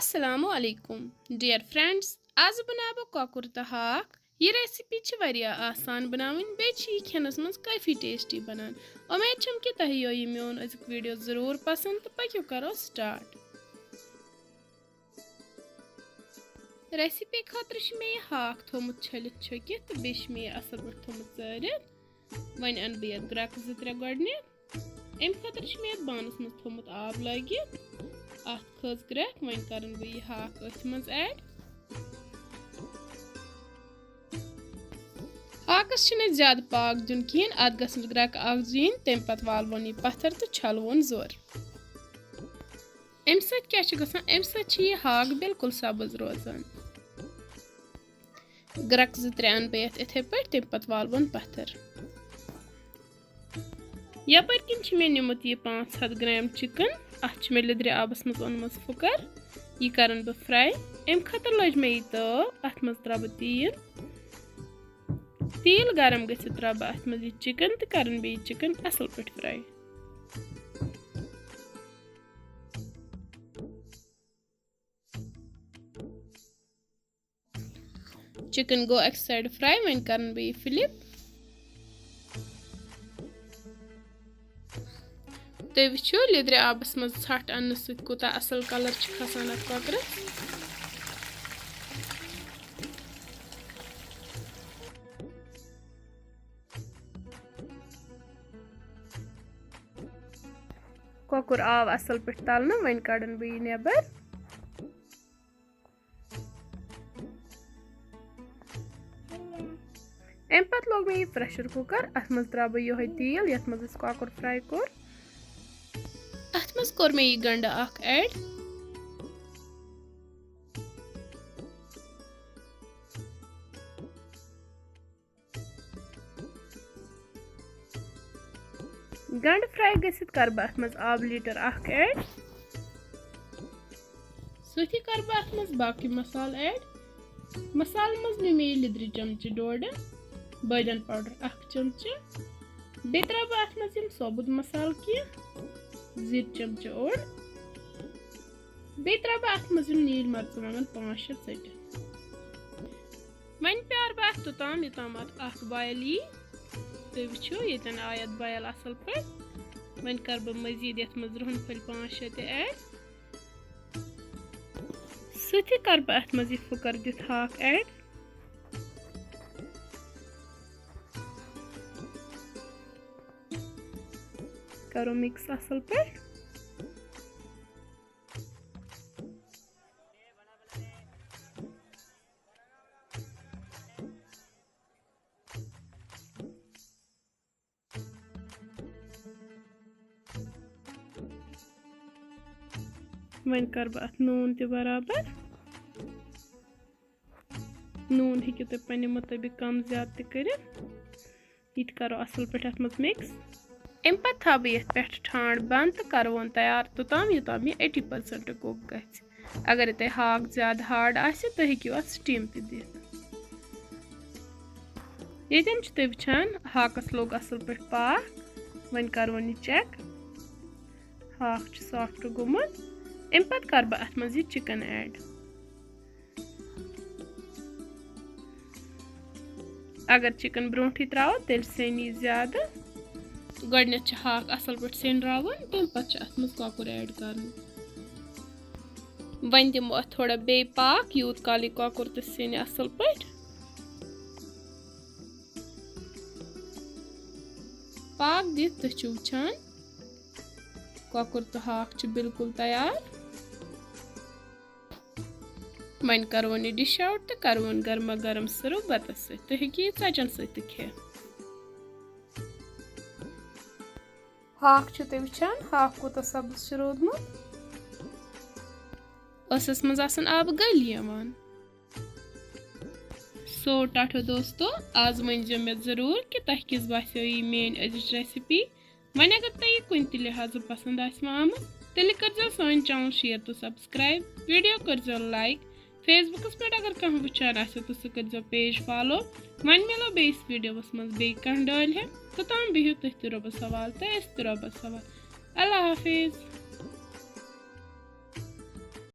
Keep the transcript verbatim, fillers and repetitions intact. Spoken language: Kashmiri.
السلام علیکم ڈیئر فرینڈز، آز بناو بہٕ کۄکُر تہٕ ہاکھ۔ یہِ ریسپی چھِ واریاہ آسان بناوٕنۍ، بیٚیہِ چھِ یہِ کھٮ۪نَس منٛز کٲفی ٹیسٹی بنان۔ اُمید چھم کہِ تۄہہِ یِیو یہِ میون أزیُک ویڈیو ضروٗر پسنٛد، تہٕ پٔکِو کرو سٹارٹ۔ ریسپی خٲطرٕ چھُ مےٚ یہِ ہاکھ تھوٚومُت چھٔلِتھ چھُکِتھ، تہٕ بیٚیہِ چھُ مےٚ یہِ اَصٕل پٲٹھۍ تھوٚومُت ژٲرِتھ۔ وۄنۍ اَنہٕ بہٕ یَتھ گرٛٮ۪کہٕ زٕ ترٛےٚ گۄڈٕنٮ۪تھ۔ اَمہِ خٲطرٕ چھُ مےٚ یَتھ بانَس منٛز تھوٚومُت آب لٲگِتھ۔ اَتھ کھٔژ گرٛٮ۪کھ، وۄنۍ کَرَن بہٕ یہِ ہاکھ أتھۍ منٛز ایڈ۔ ہاکَس چھِنہٕ أسۍ زیادٕ پاکھ دیُن کِہیٖنۍ، اَتھ گژھن گرٛٮ۪کہٕ اَکھ زٕ یِنۍ، تَمہِ پَتہٕ والوون یہِ پَتھَر تہٕ چھَلوون زورٕ۔ اَمہِ سۭتۍ کیٛاہ چھُ گژھان؟ اَمہِ سۭتۍ چھُ یہِ ہاکھ بِلکُل سَبٕز روزان۔ گرٛٮ۪کہٕ زٕ ترٛےٚ اَنہٕ بہٕ یَتھ یِتھَے پٲٹھۍ، تَمہِ پَتہٕ والہٕ بہٕ پَتھَر۔ یَپٲرۍ کِنۍ چھِ مےٚ نیوٗمُت یہِ پانٛژھ ہَتھ گرٛام چِکَن۔ اَتھ چھِ مےٚ لیٚدرِ آبَس منٛز اوٚنمُت پھُکَر۔ یہِ کَرَن بہٕ فرٛاے۔ اَمہِ خٲطرٕ لٲج مےٚ یہِ تٲو۔ اَتھ منٛز ترٛاوٕ بہٕ تیٖل۔ تیٖل گرم گٔژھِتھ ترٛاوٕ بہٕ اَتھ منٛز یہِ چِکَن تہٕ کَرَن بیٚیہِ یہِ چِکَن اَصٕل پٲٹھۍ فرٛاے۔ چِکَن گوٚو اَکہِ سایڈٕ فرٛاے، وۄنۍ کَرَن بہٕ یہِ فِلِپ۔ تُہۍ وٕچھِو، لیٚدرِ آبَس منٛز ژھَٹھ اَننہٕ سۭتۍ کوٗتاہ اَصٕل کَلَر چھُ کھَسان اَتھ کۄکرَس۔ کۄکُر آو اَصٕل پٲٹھۍ تَلنہٕ، وۄنۍ کَڑَن بہٕ یہِ نٮ۪بَر۔ اَمہِ پَتہٕ لوگ مےٚ یہِ پریشر کوکر، اَتھ منٛز ترٛاوٕ بہٕ یِہوٚے تیٖل، یَتھ منٛز اَسہِ کۄکُر فرٛاے کوٚر۔ اَتھ منٛز کوٚر مےٚ یہِ گنٛڈٕ اَکھ ایڈ۔ گنٛڈٕ فرٛاے گٔژھِتھ کَرٕ بہٕ اَتھ منٛز آبہٕ لیٖٹر اَکھ ایڈ۔ سۭتی کَرٕ بہٕ اَتھ منٛز باقٕے مصالہٕ ایڈ۔ مصالہٕ منٛز نیوٗ مےٚ یہِ لیٚدرِ چمچہٕ ڈوڈٕ، بٲدیان پاوڈر اَکھ چمچہٕ۔ بیٚیہِ ترٛاوٕ بہٕ اَتھ منٛز یِم ثوبوٗت مصالہٕ کینٛہہ، زِیٖر چمچہٕ اوٚڑ۔ بیٚیہِ ترٛاوٕ بہٕ اَتھ منٛز یِم نیٖلۍ مرژٕوانٛگن پانٛژھ شےٚ ژٔٹِتھ۔ وۄنۍ پیارٕ بہٕ اَتھ توٚتام، یوٚتام اَتھ اَکھ بویل یی۔ تُہۍ وٕچھِو، ییٚتٮ۪ن آے اَتھ بویل اَصٕل پٲٹھۍ۔ وۄنۍ کَرٕ بہٕ مٔزیٖد یَتھ منٛز رُہَن پھٔلۍ پانٛژھ شےٚ تہِ ایڈ۔ سۭتی کَرٕ بہٕ اَتھ منٛز یہِ پھُکَر دِتھ ہاکھ ایڈ۔ کَرو مِکٕس اَصٕل پٲٹھۍ۔ وۄنۍ کَرٕ بہٕ اَتھ نوٗن تہِ برابر۔ نوٗن ہیٚکِو تُہۍ پنٛنہِ مُطٲبِق کَم زیادٕ تہِ کٔرِتھ۔ یہِ تہِ کَرو اَصٕل پٲٹھۍ اَتھ منٛز مِکٕس۔ اَمہِ پَتہٕ تھاوٕ بہٕ یَتھ پٮ۪ٹھٕ ٹھانٛڈ بنٛد تہٕ کَرٕ وۄنۍ تیار توٚتام، یوٚتام یہِ ایٹی پٔرسَنٛٹ کُک گژھِ۔ اگر تۄہہِ ہاکھ زیادٕ ہارڈ آسہِ، تُہۍ ہیٚکِو اَتھ سٹیٖم تہِ دِتھ۔ ییٚتٮ۪ن چھِ تُہۍ وٕچھان، ہاکَس لوٚگ اَصٕل پٲٹھۍ پاکھ۔ وۄنۍ کَرٕ وۄنۍ یہِ چیک۔ ہاکھ چھُ سافٹ گوٚمُت۔ اَمہِ پَتہٕ کَرٕ بہٕ اَتھ منٛز یہِ چِکَن ایڈ۔ اگر چِکَن برونٛٹھٕے ترٛاوو، تیٚلہِ سیٚنہِ یہِ زیادٕ۔ گۄڈٕنٮ۪تھ چھُ ہاکھ اَصٕل پٲٹھۍ سیٚنراوُن، تَمہِ پَتہٕ چھُ اَتھ منٛز کۄکُر ایڈ کَرُن۔ وۄنۍ دِمو اَتھ تھوڑا بیٚیہِ پاکھ، یوٗت کال یہِ کۄکُر تہٕ سیٚنہِ اَصٕل پٲٹھۍ۔ پاکھ دِتھ تُہۍ چھِو وٕچھان، کۄکُر تہٕ ہاکھ چھُ بِلکُل تیار۔ وۄنۍ کَرون یہِ ڈِش آوُٹ تہٕ کَرون گرما گرم سٔرٕو بَتَس سۭتۍ۔ تُہۍ ہیٚکِو یہِ ژۄچَن سۭتۍ تہِ کھٮ۪تھ۔ ہاکھ چھِو تُہۍ وٕچھان، ہاکھ کوٗتاہ سَبٕز چھُ روٗدمُت۔ ٲسَس منٛز آسَن آبہٕ گٔلۍ یِوان۔ سو ٹاٹھو دوستو، آز ؤنۍزیو مےٚ ضروٗر کہِ تۄہہِ کِژھ باسیو یہِ میٛٲنۍ أزِچ ریسپی۔ وۄنۍ اگر تۄہہِ یہِ کُنہِ تہِ لحاظہٕ پسنٛد آسہِ وۄنۍ آمٕژ، تیٚلہِ کٔرۍزیو سٲنۍ چینل شیئر تہٕ سبسکرائب، ویڈیو کٔرۍزیو لائک، فیس بُکس پٮ۪ٹھ اگر کانٛہہ وٕچھان آسہِ تہٕ سُہ کٔرۍزیو پیج فالو۔ وۄنۍ مِلو بیٚیِس ویڈیووَس منٛز بیٚیہِ کانٛہہ ڈٲلۍ ہٮ۪تھ، توٚتام بِہِو تُہۍ تہِ رۄبَس حوال تہٕ أسۍ تہِ رۄبَس حوال۔ اللہ حافظ۔